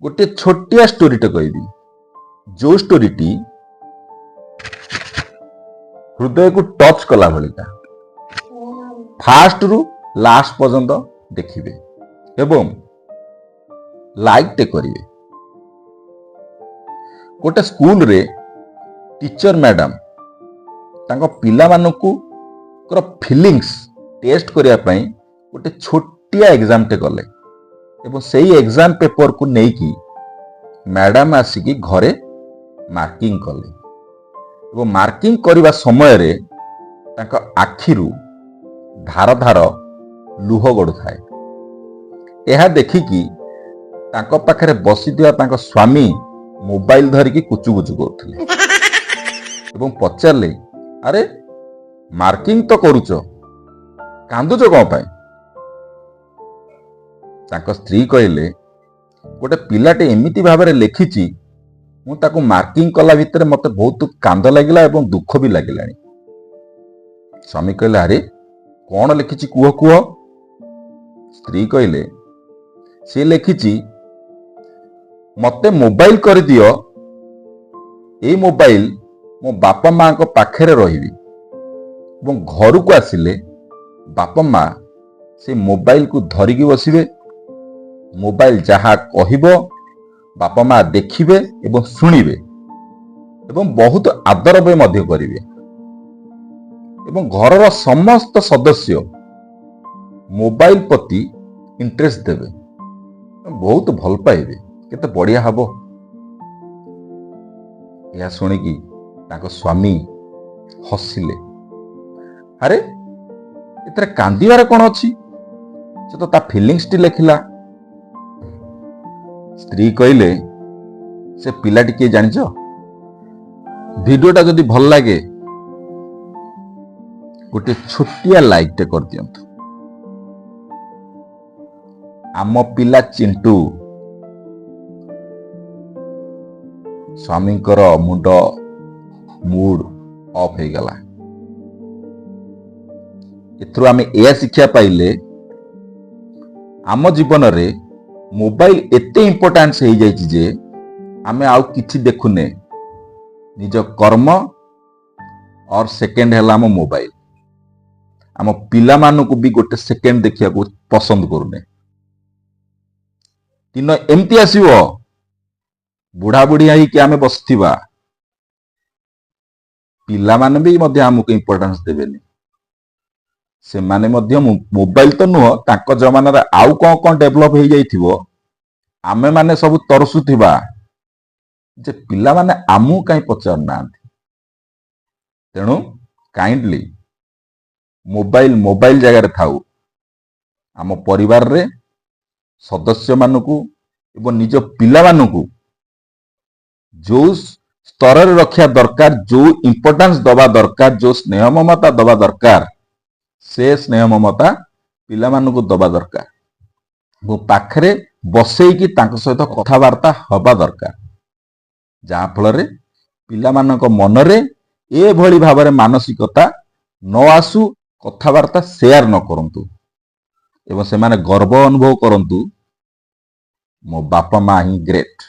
ଗୋଟେ ଛୋଟିଆ ଷ୍ଟୋରିଟେ କହିବି, ଯୋଉ ଷ୍ଟୋରିଟି ହୃଦୟକୁ ଟଚ୍ କଲା ଭଳିକା। ଫାଷ୍ଟରୁ ଲାଷ୍ଟ ପର୍ଯ୍ୟନ୍ତ ଦେଖିବେ ଏବଂ ଲାଇକଟେ କରିବେ। ଗୋଟେ ସ୍କୁଲରେ ଟିଚର ମ୍ୟାଡାମ ତାଙ୍କ ପିଲାମାନଙ୍କୁ ଫିଲିଙ୍ଗସ୍ ଟେଷ୍ଟ କରିବା ପାଇଁ ଗୋଟେ ଛୋଟିଆ ଏକ୍ଜାମଟେ କଲେ ଏବଂ ସେଇ ଏକ୍ଜାମ ପେପରକୁ ନେଇକି ମ୍ୟାଡାମ ଆସିକି ଘରେ ମାର୍କିଂ କଲେ ଏବଂ ମାର୍କିଂ କରିବା ସମୟରେ ତାଙ୍କ ଆଖିରୁ ଧାର ଧାର ଲୁହ ଗଡୁଥାଏ। ଏହା ଦେଖିକି ତାଙ୍କ ପାଖରେ ବସିଥିବା ତାଙ୍କ ସ୍ୱାମୀ ମୋବାଇଲ ଧରିକି କୁଚୁ କୁଚୁ କରୁଥିଲେ ଏବଂ ପଚାରିଲେ, "ଆରେ, ମାର୍କିଂ ତ କରୁଛ, କାନ୍ଦୁଛ କଣ ପାଇଁ?" ତାଙ୍କ ସ୍ତ୍ରୀ କହିଲେ, "ଗୋଟେ ପିଲାଟେ ଏମିତି ଭାବରେ ଲେଖିଛି, ମୁଁ ତାକୁ ମାର୍କିଂ କଲା ଭିତରେ ମତେ ବହୁତ କାନ୍ଦ ଲାଗିଲା ଏବଂ ଦୁଃଖ ବି ଲାଗିଲାଣି।" ସ୍ୱାମୀ କହିଲେ, "ଆରେ, କଣ ଲେଖିଛି, କୁହ କୁହ।" ସ୍ତ୍ରୀ କହିଲେ, "ସେ ଲେଖିଛି, ମତେ ମୋବାଇଲ କରିଦିଅ, ଏଇ ମୋବାଇଲ ମୋ ବାପା ମାଙ୍କ ପାଖରେ ରହିବି ଏବଂ ଘରକୁ ଆସିଲେ ବାପା ମା ସେ ମୋବାଇଲକୁ ଧରିକି ବସିବେ। ମୋବାଇଲ ଯାହା କହିବ ବାପା ମା ଦେଖିବେ ଏବଂ ଶୁଣିବେ ଏବଂ ବହୁତ ଆଦର ବି ମଧ୍ୟ କରିବେ ଏବଂ ଘରର ସମସ୍ତ ସଦସ୍ୟ ମୋବାଇଲ ପ୍ରତି ଇଣ୍ଟରେଷ୍ଟ ଦେବେ, ବହୁତ ଭଲ ପାଇବେ। କେତେ ବଢିଆ ହବ।" ଏହା ଶୁଣିକି ତାଙ୍କ ସ୍ୱାମୀ ହସିଲେ। "ଆରେ, ଏଥିରେ କାନ୍ଦିବାର କଣ ଅଛି? ସେ ତ ତା ଫିଲିଙ୍ଗସଟି ଲେଖିଲା।" ସ୍ତ୍ରୀ କହିଲେ, "ସେ ପିଲାଟି କିଏ ଜାଣିଛ?" ଭିଡିଓଟା ଯଦି ଭଲ ଲାଗେ, ଗୋଟେ ଛୋଟିଆ ଲାଇକଟେ କରିଦିଅନ୍ତୁ। ଆମ ପିଲା ଚିଣ୍ଟୁ। ସ୍ୱାମୀଙ୍କର ମୁଣ୍ଡ ମୁଡ୍ ଅଫ୍ ହେଇଗଲା। ଏଥିରୁ ଆମେ ଏହା ଶିକ୍ଷା ପାଇଲେ, ଆମ ଜୀବନରେ ମୋବାଇଲ ଏତେ ଇମ୍ପୋର୍ଟାନ୍ସ ହେଇଯାଇଛି ଯେ ଆମେ ଆଉ କିଛି ଦେଖୁନେ। ନିଜ କର୍ମ ଅର୍ ସେକେଣ୍ଡ ହେଲା ଆମ ମୋବାଇଲ। ଆମ ପିଲାମାନଙ୍କୁ ବି ଗୋଟେ ସେକେଣ୍ଡ ଦେଖିବାକୁ ପସନ୍ଦ କରୁନେ। ଦିନ ଏମିତି ଆସିବ, ବୁଢା ବୁଢୀ ହେଇକି ଆମେ ବସିଥିବା, ପିଲାମାନେ ବି ମଧ୍ୟ ଆମକୁ ଇମ୍ପୋର୍ଟାନ୍ସ ଦେବେନି। ସେମାନେ ମଧ୍ୟ ମୋବାଇଲ ତ ନୁହଁ, ତାଙ୍କ ଜମାନାରେ ଆଉ କଣ କଣ ଡେଭଲପ ହେଇଯାଇଥିବ। ଆମେମାନେ ସବୁ ତରସୁଥିବା ଯେ ପିଲାମାନେ ଆମକୁ କାହିଁ ପଚାରୁନାହାନ୍ତି। ତେଣୁ କାଇଣ୍ଡଲି ମୋବାଇଲ ମୋବାଇଲ ଜାଗାରେ ଥାଉ। ଆମ ପରିବାରରେ ସଦସ୍ୟମାନଙ୍କୁ ଏବଂ ନିଜ ପିଲାମାନଙ୍କୁ ଯୋଉ ସ୍ତରରେ ରଖିବା ଦରକାର, ଯୋଉ ଇମ୍ପୋର୍ଟାନ୍ସ ଦବା ଦରକାର, ଯୋଉ ସ୍ନେହ ମମତା ଦବା ଦରକାର, ସେ ସ୍ନେହ ମମତା ପିଲାମାନଙ୍କୁ ଦବା ଦରକାର ଏବଂ ପାଖରେ ବସେଇକି ତାଙ୍କ ସହିତ କଥାବାର୍ତ୍ତା ହବା ଦରକାର, ଯାହାଫଳରେ ପିଲାମାନଙ୍କ ମନରେ ଏଭଳି ଭାବରେ ମାନସିକତା ନ ଆସୁ, କଥାବାର୍ତ୍ତା ସେୟାର ନ କରନ୍ତୁ ଏବଂ ସେମାନେ ଗର୍ବ ଅନୁଭବ କରନ୍ତୁ, ମୋ ବାପା ମା ହିଁ ଗ୍ରେଟ୍।